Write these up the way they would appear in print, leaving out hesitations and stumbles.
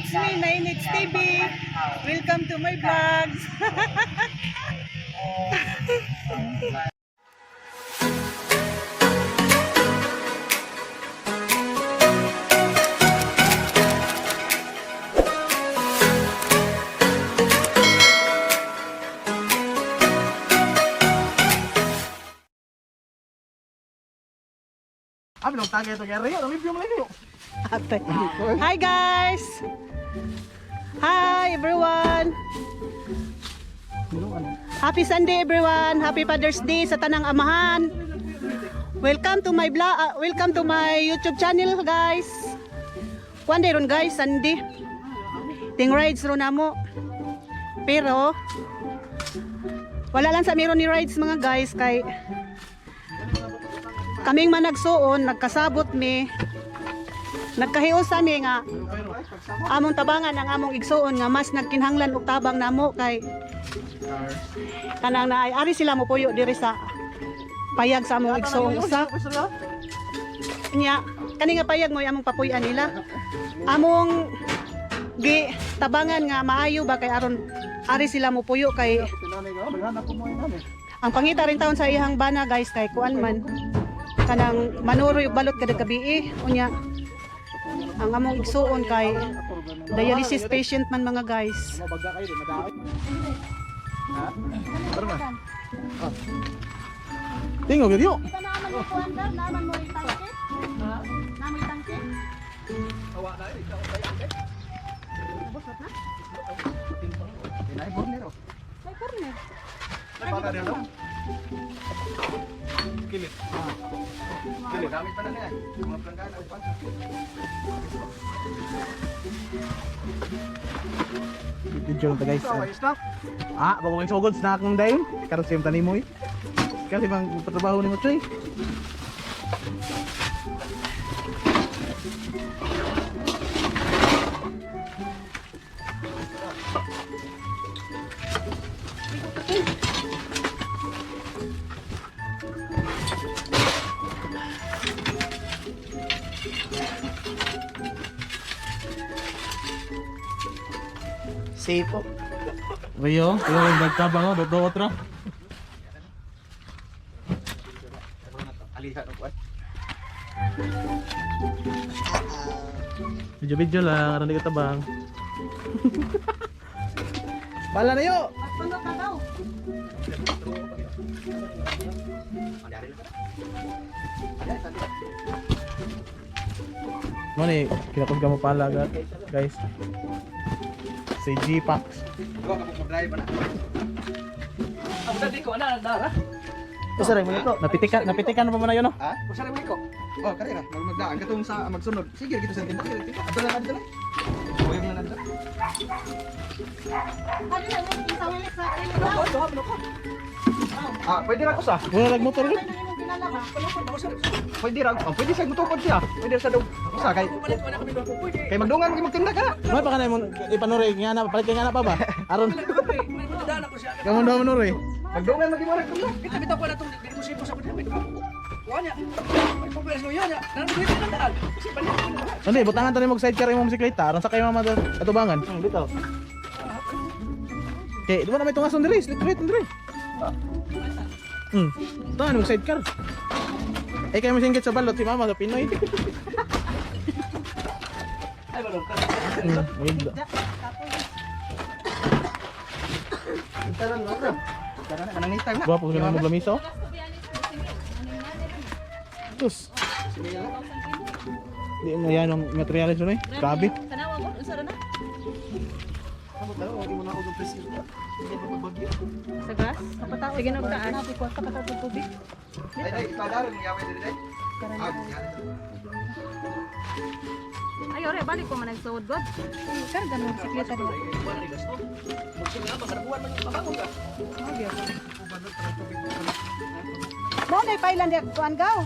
It's me, Nainits TV. Welcome to my vlogs. Ah, bilog tagay ito kay Rio. Nalipyo mo lang. Ate. Hi, guys! Hi, everyone! Happy Sunday, everyone! Happy Father's Day sa Tanang Amahan! Welcome to my vlog, welcome to my YouTube channel, guys. Kuan day ron, guys, Sunday. Ting rides ron namo. Pero wala lang sa meron ni rides, mga guys, kay kaming managsuon, nagkasabot mi. Nagkahiusa mi nga among tabangan ang among igsuon nga mas nagkinhanglan og tabang namo kay kanang naay ari sila mo puyo diri sa payag sa among igsuon usa. Nya kani nga payag mo among papuy-an nila. Among gi tabangan nga maayo ba kay aron ari sila mo puyo kay ang pangita rin taon sa iyang bana, guys, kay kuan man kanang manuroy og balot kada gabi eh. Unya ang among igsuon kay dialysis patient man, mga guys. Mabaga kayo, di madaot. Ha? Tara na. Ah. Tingog yo. Kita naaman mo kuan dar, naaman mo yung tangke? Naaman yung tangke? Busot na? Tinay bornero. May corner. Para rin daw. Kilit. Kilit. Gamit pa na niya. Mga planggana o pansa. Video lang ta, guys. Ah, bago kay sugod snack ng dayon. Karon same tani mo eh. Kasi bang trabaho nimo, Choy. Sipo. Rio, tingnan yung nagtabang oh, do otro. Video video lang, aron di ka tabang. Pala na yo. Magpuno ka daw. Mo ni kinakos ka mo pala guys. Si G-Pax. Usa mo nito. Napitikan, napitikan pa man na yun, no? Ha? Usa ra ko. Oh, kare ra. Magdaan katong sa magsunod. Sige kita sa tinda. Ato lang adto lang. Uyog na lang. Ano na yung isang wilik sa akin? Ah, pwede ra ko sa. Wala lag motor yun. Ano yung ginala ba? Pwede ra. Oh, pwede sa motukod siya. Pwede sa dog. Usa kay. Kay magdungan kay magtinda ka. May pa kanay mo ipanuri nga na palit kay nga na pa ba? Aron. Kamu daw manuri. Magdungan magimo ra tinda. Kita bitaw ko na itong dili mo sipo sa pwede may dugo. Kuha niya. May pagpres no niya. Nandiyo dito na daan. Kasi balik ko na. Hindi, butangan tayo mag sidecar imong bisikleta aron sa kay mama atubangan. Bitaw. Kay, di ba na may tungason diri, slip rate diri. Butangan mag sidecar. Eh kay mo singgit sa balot si mama sa Pinoy. Ay balon ka. Wait. Taran mo ra. Tara na kanang next time na. Gwapo ka mo lamisa. oh. Tus. Di mo yan ang materialis nun eh. Grabe. Tanawa mo, unsa ra na? Sa gas? Sige na taas. Kapatao og tubig. Ay ay padaron mo yaway diri. Ah, Ay, ore, balik ko man nagsuod god. Karga mo bisikleta diba? Mo na pailan di kuan gaw.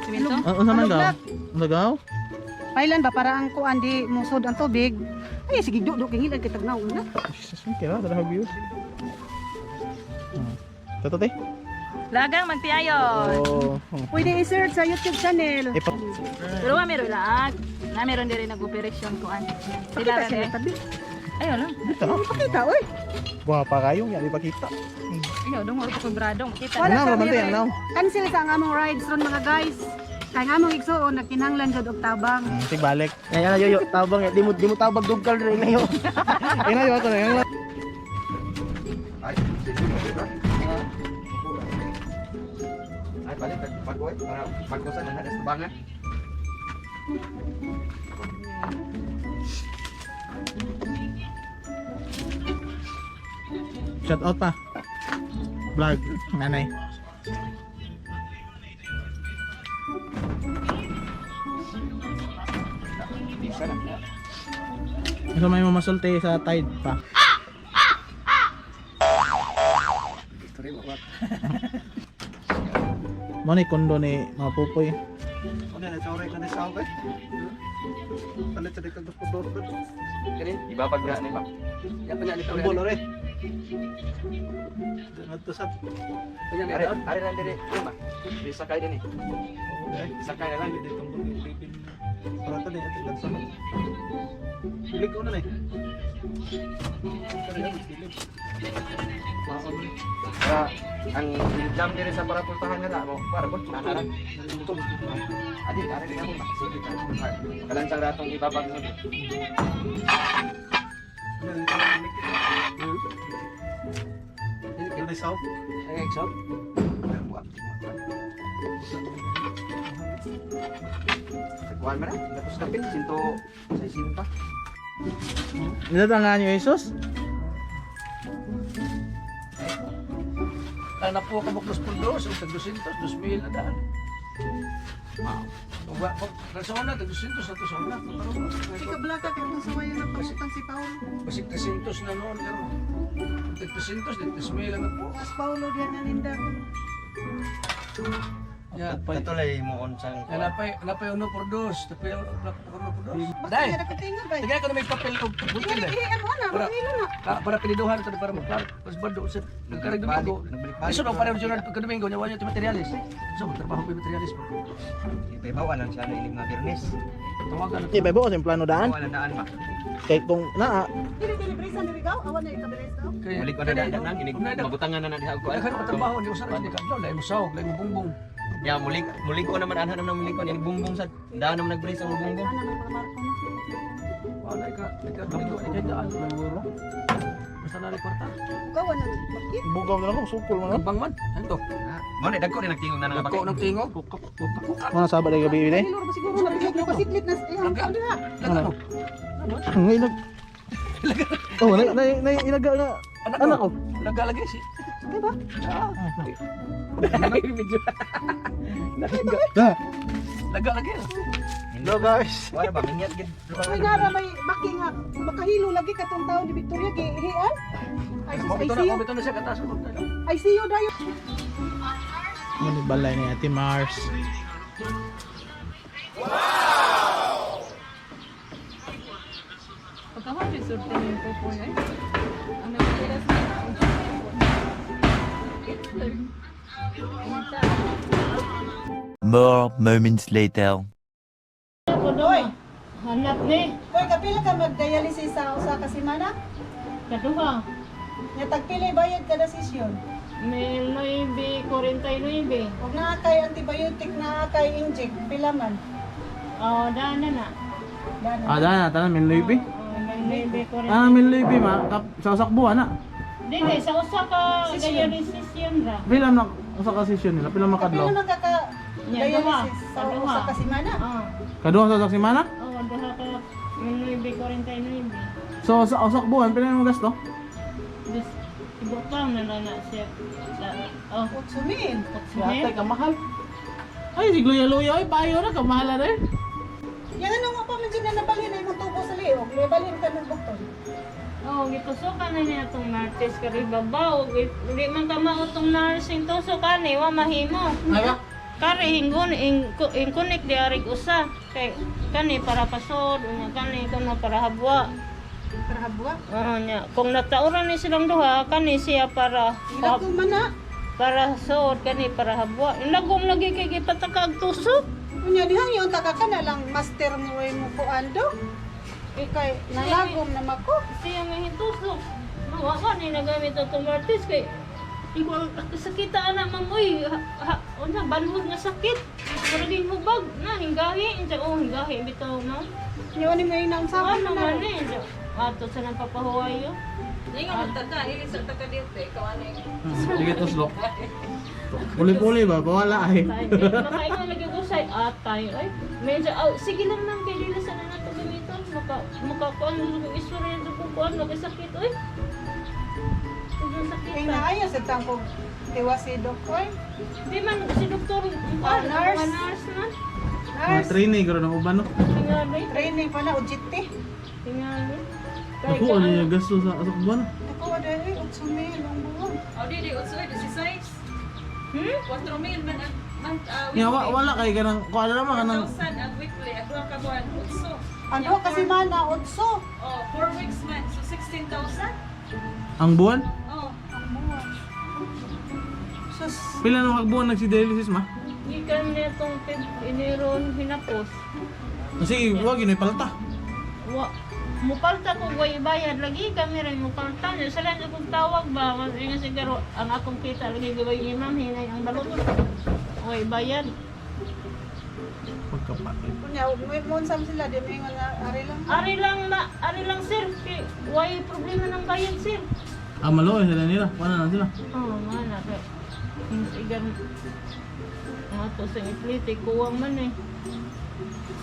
Simento? Ang unsa man gaw? Unsa gaw? Pailan ba para ang kuan di musod ang tubig? Ay sige du du kingilan kay tagnaw na. Jesus, okay ra, dala view. Tato te. Lagang magtiayon. Oh. Pwede i-search sa YouTube channel. Eh, pa Pero wa meron laag. Na meron diri nag-operation kuan. Sila Pakita ra siya ni. tabi. Ayo lang. Dito. Pakita oy. Buha pa kayo, nga di pa kita. Ayo dong wala ko grado makita. Wala Ano, sa bantay, mirror. ano? Cancel sa ang among rides ron mga guys. Kay nga among igsuon nagkinahanglan jud og tabang. Sig balik. Ayan yo yo, tabang eh. Di mo tabag dugkal rin na yo. Ayun na, ako na. Ayun na. Ay, sige mo, diba? Ay, palit, pag-uwi, para pagkusan na sa tabangan. Shout out pa. Vlog, nanay. Bisa na. Ito may mamasulti sa tide pa. Mo ni kondo ni mga pupoy. Ano na sorry ka na sa ako. Palit sa dikag dos. Kani, ibabag na ni ba? Tambol ore. Ngadto sa Are, are lang dire. Ba? Di sakay din eh. Sakay na lang. Para ta ni atin lang sa. Blik ko na ni. Para ang jam dire sa para pultahan nga mo, para po ana lang. Adi, are din mo ba? Sige ka. Kalansang ratong ibabag mo. Ano sa? Ay, exo. Kuan man na, tapos kapin sinto sa isinta. Nila nga niyo Jesus? Ang napo ka mo dos por dos, ang tag 200, 2,000 na daan. Wow. Sa una, tag 200 na to sa una. Ikablaka kay kung suwayan na pangutang si Paolo. Basig 300 na noon karon. Tag 300, tag 3,000 lang po. Mas Paolo diyan na ninda. Ya, Katulay mo unsang Ya, napay napay uno por dos, tapay uno por dos. Basta Dai. niya nakatinga ba? Tagay ko na may papel og bulkin Tingnan dai. eh ano na, Para- mahilo na. Ka, para piniduhan ito para maklaro. Mas bado sa nagkarag Domingo. Nagbalik-balik. Iso na para original pagka Domingo nya wala materialis. So magtrabaho ko yung materialis pa. Ibabaw lang siya na ilig mga Biyernes. Tawagan na. Di ba buo plano daan? Wala daan ba? Kay kung naa Dili dili brisan dili gaw, awan na ikabilis daw. Balik ko na daan nang inig mabutangan na na diha og kuan. Daghan ko trabaho ni usara ni kadlaw lain mo sahog, lain mo bungbong. Ya mulig mulig ko naman anha naman mulig ko inig bungbong sa daan naman nag-brace ang bungbong. Ana may mga marko na. Wala ka, ka Domingo ni kay daan. Basta na ni kwarta. Gawa na bakit? bugaw na lang ako sukol man. Kambang man. Ano to? Mo na dagko rin nagtingog na nga Dagko ng tingog. Kukak kukak. Mga saba dai gabi eh. Mahilo ra siguro na bigla pasiklit na iyang Laga. diha. Laga no. Ngay nag Oh, na na na ilaga nga. Anak Anak ko. Laga lagi si. Diba? Video. Da. Laga lagi. Hello guys. Wala ba mingyat gid. Uy nara may baki nga makahilo lagi katong taon ni Victoria kay hian. Ay sus Ito na, ICU. ito na siya kataas. ICU dayo. Mo ni balay ni Ate Mars. Pagka mo surte ni popoy ay. Ang nagpila sa More moments later. Oy, Hanap ni, oy kapila ka mag-dialysis sa usa ka semana? kaduha. Nya tagpili bayad kada sesyon. May 9.49. Ug naa kay antibiotic naa kay inject pila man. Oh, daan na na. Dana. Ah, daan na tanan min luibi. Oh, 9.49. Ah, min luibi ma kap sa usakbuan na. Dili, sa usa ka dialysis yun ra. Pila na usa ka session nila, pila Kapila makadlaw. man ka ka Nya, duha. dialysis sa Kaduha. usa ka semana. Oh, Kaduha sa usak semana? oh, duha ka 9.49. So sa usakbuan pila mo gasto? Dus, ibutang na na na siya. Sa, oh, 8,000. otso ka mahal. Ay, si Luya Luya ay payo na kamahal na rin. Yang ano nga pa man dyan na nabalhin na imong tubo sa liog, libalhin ka ng bukton. Oh, gitusukan na niya itong Martes kari babaw. Di man ka mautong nursing tusukan ni wa mahimo. Ay ba? Kari hinggon ingkunik di arig usa kay kani para pasod unya kani kuno para habwa. Para habwa. Oo nya kung natauran ni silang duha kani siya para Ilagom man na. para suod kani para habwa. Lagom lagi kay gipatakag tusok. Unya diha yung taka ka na lang master mo ay mo kuan do. Ikay nalagom na mako. Siya may hitusok. Mawa ka ni nagamit atong Martes kay Ikaw, sakita ana ma'am uy, unsa banhod nga sakit. Murag hubag na hinggahi, unsa oh hinggahi bitaw ma'am. Niyo ni mo inang sa Ano man eh. Ato sa nang papahuwayo. Ingon ta ka, ili sa ta ka dito, ikaw ano yung Sige tuslok. Puli-puli ba? Bawala ay. Makaingon lagi ko sa atay. Ay, medyo, oh, sige lang ma'am, kay dili sa na nato gamiton. Maka, makakuan, istorya sa kukuan, makasakit, oy. Sobrang sakit. Kay ah. naayo sa tangkog tiwa si Doc oy. Di man, si doktor, Ah, nurse. mga nurse na. Mga Nurse, training garo ng uban no. Tingali, training pa na OJT. tingali. Ako ano yung gasto sa uban? Ako dai 8,000 ang buwan. Oh, di di utso 16. Hmm? 4,000 man ang month Nga wala kay kanang kuan na naman kanang 1,000 ang weekly, ang duha ka buwan utso. Ano kasi man na 8. Oh, 4 weeks man, so 16,000. ang buwan. Oh, Ang buwan. Sus, Pila na buwan nagsi-dialysis ma? Gikan na itong Enero hinapos. Sige, wag yun palta. Wa, mupalta ko way bayad lagi kami rin mupalta niya. Sa lang akong tawag ba, nga siguro ang akong kita lagi gawin ni ma'am hinay ang balot. Way bayad. Pagkapatid. kunya mo unsam sila di mo nga ari lang. Ari lang ma, ari lang sir, kay way problema ng bayad sir. Ah, maluoy sila nila. Wala na sila. Oh, mana kay yung sigar nga to sa iplite kuwang man eh.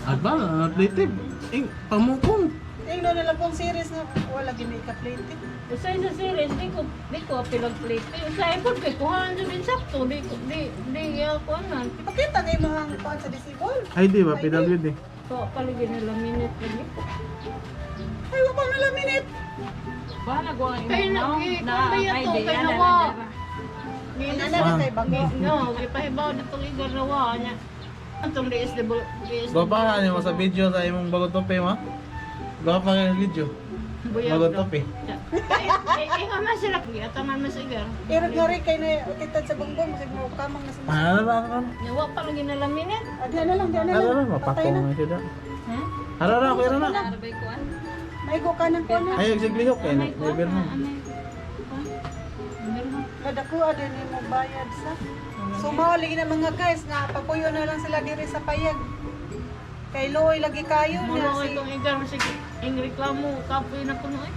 At ba, native. Eh, pamukong. Ingno nila pong series na wala gini ka plate. Usay sa series, di ko apilag plate. Usay po kay kuhaan jud insakto, di ko di di ako anan. Ipakita na imong kuan sa disable. ID ba? PWD. So, paligid nila minute lagi. Ay, wa pa na lang minute. bahala ko ang Kay na, imong kay na kung ba ang to, ID kay ana nawa. na. Ana na kay bago. No, gipahibaw dito igor nawa niya. Atong DSW DSW. Gwapa ka mo sa video sa imong bagong tope ma? Gwapa ka yung video. Bagong tope. Eh, eh, nga man sila, giataman man sa igar. Pero ngari kay na kita sa bongbong masig mo kamang na sa Ah, ara ara. Nawa pa lagi nila minute. Ah, di na lang, di na Ara lang. ara, Patay mapatong na. na sila. Ha? Ara ara, kuya na. Arbay ko an. Maigo ka ng kuan na. Ay, siglihok kay na. Level mo. Ladako din mo bayad sa. So mao lagi na mga guys nga papuyo na lang sila diri sa payag. Kay Loy lagi kayo Muna na ko si itong igar sige ing reklamo kapoy na kuno eh.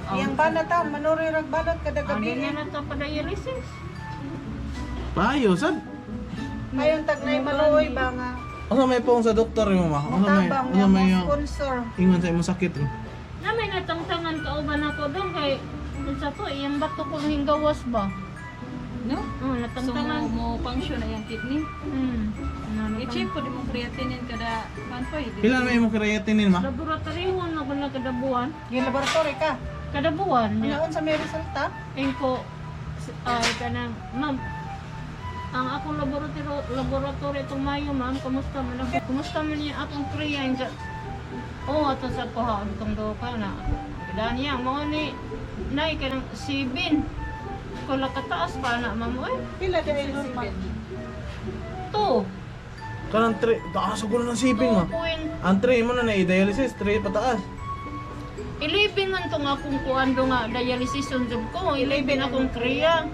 iyang bana ta manuroy rag balot kada Ano gabi. na na to pa dialysis. Payo sad. Ayon tagnay maluoy ba nga Asa may pong sa doktor mo ma? Asa may tabang asa nga may mo yung sponsor. ingon sa imong sakit mo? Na may natangtangan kauban ako dong kay unsa to iyang bato ko hinggawas ba. No? Oh, So natangtangan. mo function na yung kidney. I-check po di mo creatinine kada month po. Pila may imong creatinine ma? Laboratory na ko na kada buwan. Yung laboratory ka. Kada buwan niya. Ano unsa may resulta? Ingko ay kanang ma'am ang akong laboratory laboratory itong Mayo ma'am, kumusta man ako? Kumusta man niya akong kriya inja? Oh, ato sa kuha itong doka na. Daan niya mo ni nay kanang sibin. Kula kataas pa na ma'am oy. Pila di ay normal. To. Kanang 3, taas ko na ng siping ma. 2 point Ang 3 mo na na dialysis, 3 pataas. 11 man tong akong kuan do nga dialysis on job ko. 11 akong kriya.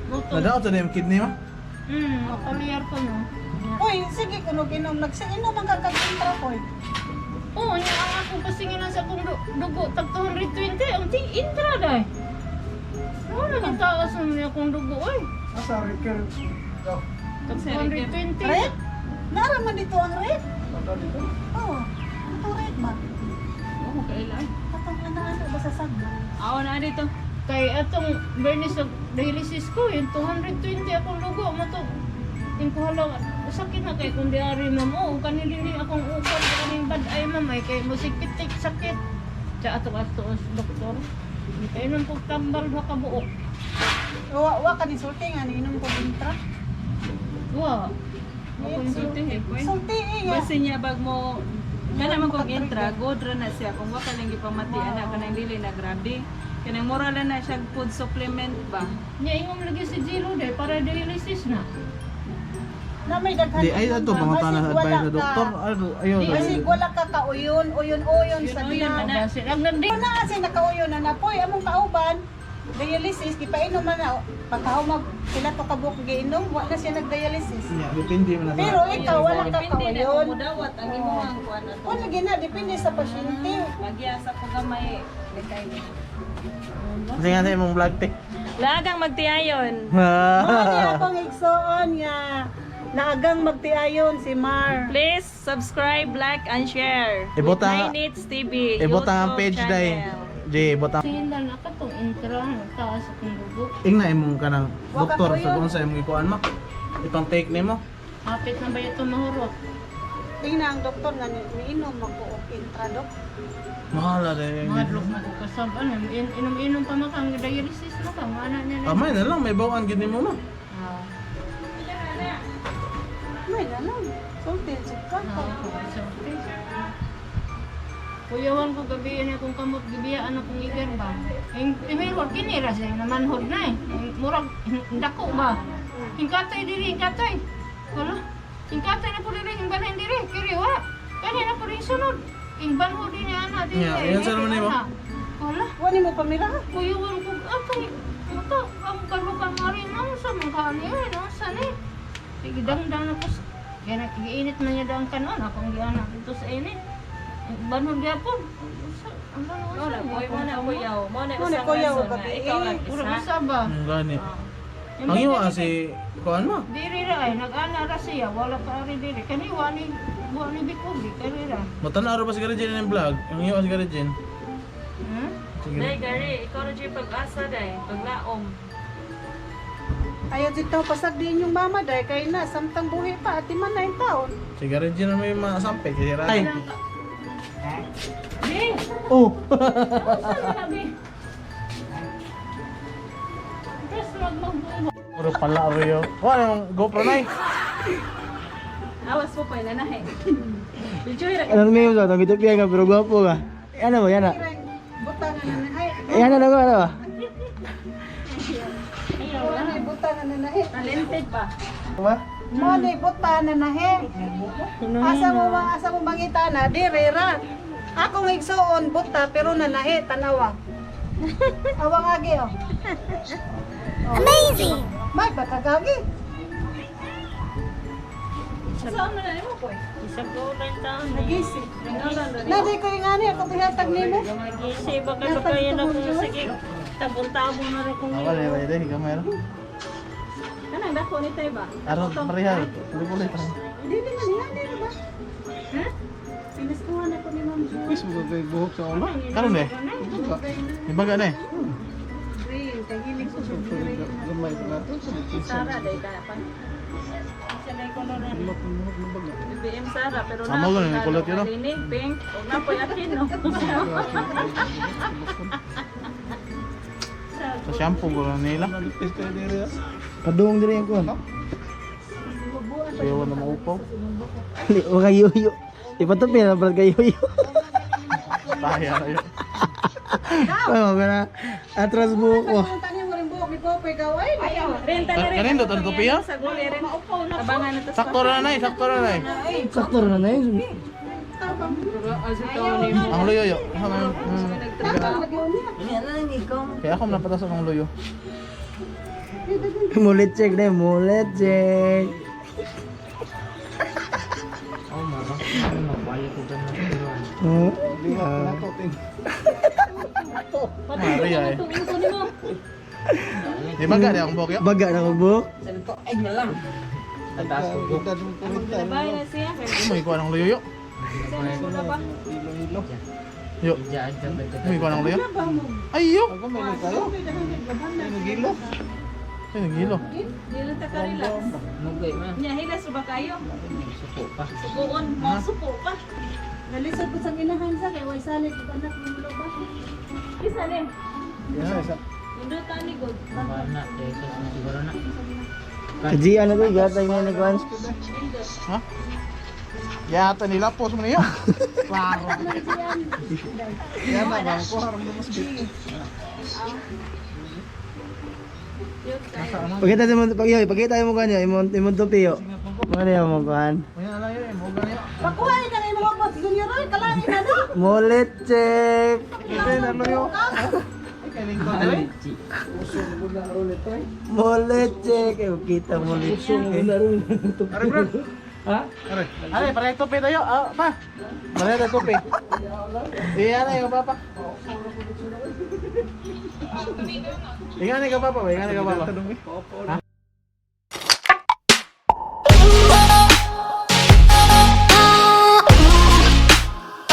Mo to. Nadaot sa imong kidney ma? Makaliyar ko no. Uy, sige kuno ginom nagsiinom ang kag kontra ko. Oo, niya ang akong pasinginan sa akong dugo, tag 220, ang ting intra day. Oo, nagtaas naman niya akong dugo, oy. Asa reker. Tag 220. Red? Nara man dito ang red. Ito dito. Oo. Ito red ba? Oh, kailan? Atong ano ba sa sagba? Aw na dito. Kay atong bernis sa dialysis ko, yung 220 akong dugo, mo to. Tingko hala, sakit na kay kung diari ma'am, oo, kanilini akong ukol, kaning bad ay ma'am, ay kay musikitik sakit. Sa ato ato doktor. Hindi kayo nang pagtambal duha ka buok. Wa wa ka ni sulti nga ni inom ko kontra. Wa. Ako yung Sulti eh, po. Sulti eh nga. Basta niya bag mo kana man kong intra good ra na siya kung wa ka lang gipamati ana kanang dili na grabe. Kanang mura lang na siya food supplement ba. Nya ingom lagi si Jilo day para dialysis na. Na may daghan. Di ay ato pangutana sa Basig wala advice sa ka. doktor. Ano ayo. Basig wala ka kauyon, uyon-uyon sa Uyon man dina. na. Basin ang nandi. Wala kasi nakauyon na napoy among kauban. Dialysis gipainom man na pagkahumag pila to ka buok giinom, wa na siya nagdialysis. Yeah, depende man na sa. Pero ikaw wala ka Depende na kung kauyon. mudawat ang imong kuan ato. Wala gina depende sa pasyente. Nagya sa ko gamay. Kasi nga sa imong vlog te. Lagang magtiayon. Mao ni akong igsoon nga naagang magtiayon si Mar. Please subscribe, like, and share. Ibutang- With Nine Needs TV. Ibutang ang YouTube page day. channel. Jay, ibutang. Sindan na katong intra taas akong dugo. Ingna imong kanang Wa ka doktor sa kuyon. kung sa imong ikuan mo. Ipang take nimo. Hapit na ba ito mahurot? Tingnan ang doktor nga miinom ako og intradok. Mahala day. Mahadlok na ko kasab. Ano, inom-inom pa man kang dialysis na ka. Nga na niya na. Kamay na lang may bawaan gid nimo ma. Ah, May na lang. Sulti jud ka. ah, so, Kuyawan ko gabi na akong kamot gibiyaan akong igar ba. Ing imirod kini ra siya namanhod na eh. Ing Murag dako ba. Hingkatay diri hingkatay. Wala. Hingkatay na po diri ing balhin diri kiri wa. Kani na po rin sunod. Ing banhod din niya ana diri. Yeah, yan sa naman nimo. Wala. Wa nimo pamira. Kuyawan ko atay. Mata ang kalukan nga rin nang sa mga kani eh nang sa ni. Sige dangdang na po. Kaya nagiinit man niya dang kanon akong giana dito sa init. Banhod gyapon. Ang banhod Mo na koy, mo na kuyaw. Mo na Mo na usang kuyaw, rason na gabi. ikaw lang Murag isa. usa ba? Ang gani. Ang iyo si kuan mo. Diri ra ay nag-ana ra siya wala pa ari diri. Kani wa ni bikubi kani ra. Matanaw ra ba si Garajin ng vlog? Ang iyo si Garajin. Hmm? Sige. Day Gary, ikaw na dyan pag-asa day, paglaom. Ayaw dito pasag din yung mama dahil kay na samtang buhi pa ati man na yung taon. Si Garajin na may masampe kasi ra. Ay. Di, Oh. unsa man na bi? Tapos magmagbuo. Puro pala ayo. Wa nang GoPro nay. Awas mo pa inanahe. Video ra. Ano may usa tong gitupian ka pero gwapo ka. Ano ba yan ah? Buta na nanahay. Yan ano ano ba? Mo ni buta na nanahi. Talented ba? Ba? Mo ni buta na nahi. Asa mo mangita na dire ra. Akong igsuon buta pero nanahi tanawa. Awang agi oh. Amazing. May batagagi. Saan mo na nimo koy? Isa ko lang taon. Nagisi. Nadi ko yung ani ako bihatag nimo. Magisi baka kaya na kung sige tabon-tabon na rin kung Wala ba dai kamera. Kanang dako ni tay ba? Aron pareha. Puli-puli pa. Dili man yan, dili ba? Ha? Piniskuhan ako ni Ma'am Jo. Karon eh. Ibaga na eh. Green, kay hilig ko sa green. Sara day ka pa. Sa day color na. BBM Sara pero Sama ko na, kulot yun, no? Lini, pink, og na poy akin no. Sa shampoo ko na nila. Padung diri ko. Ayaw na maupaw. Wa kayo yo. Ipatupi na brad kayo yo. Tayo ayo. Ay mo na atras buhok ko. Ang tanim mo rin buhok ni Popoy gaway. Ayaw. Renta na rin. Kanindot ang tupiya? Sa guli rin. Tabangan na to sa Sakto ra nay, sakto ra nay. Sakto ra na yun. Ang luyo yo. Kaya ako napatas ang luyo. Mulit check na mulit check. Oh, Maria eh. Di ba gani akong buhok yo? Baga na ko buhok. Labay na siya. Mo ikuha ng luyo yo. Yo. Mo ikuha ng luyo. Ay yo. Ay nagilo. Dili ta ka relax. Nya hilas ba kayo? Suko pa. Sukoon, mo suko pa. Nalisod ko sa ginahan sa kay way salit ug anak ni mo ba. Isa ni. Yeah, isa. Nindot ani god. Kajian na ko gatay mo na kuan. Ha? Yata nila post mo niyo. Klaro. Pagkita mo pag yo, pagkita mo kanyo imong imong tupi yo. Mo na mo kuhan. Ngayon na lang yun, mo gani. Pakuha ka na yung mga boss junior oy, kalain na no. Mulit check. Ano yun? Ay, kay lingkod oy. Mulit check. Ay, kita mulit check. Are bro. Ha? Are. Are, pare tope tayo. Ah, pa. Pare tayo tope. Iyan na yung papa. Ingat ka papa, ingat ka papa. Ha?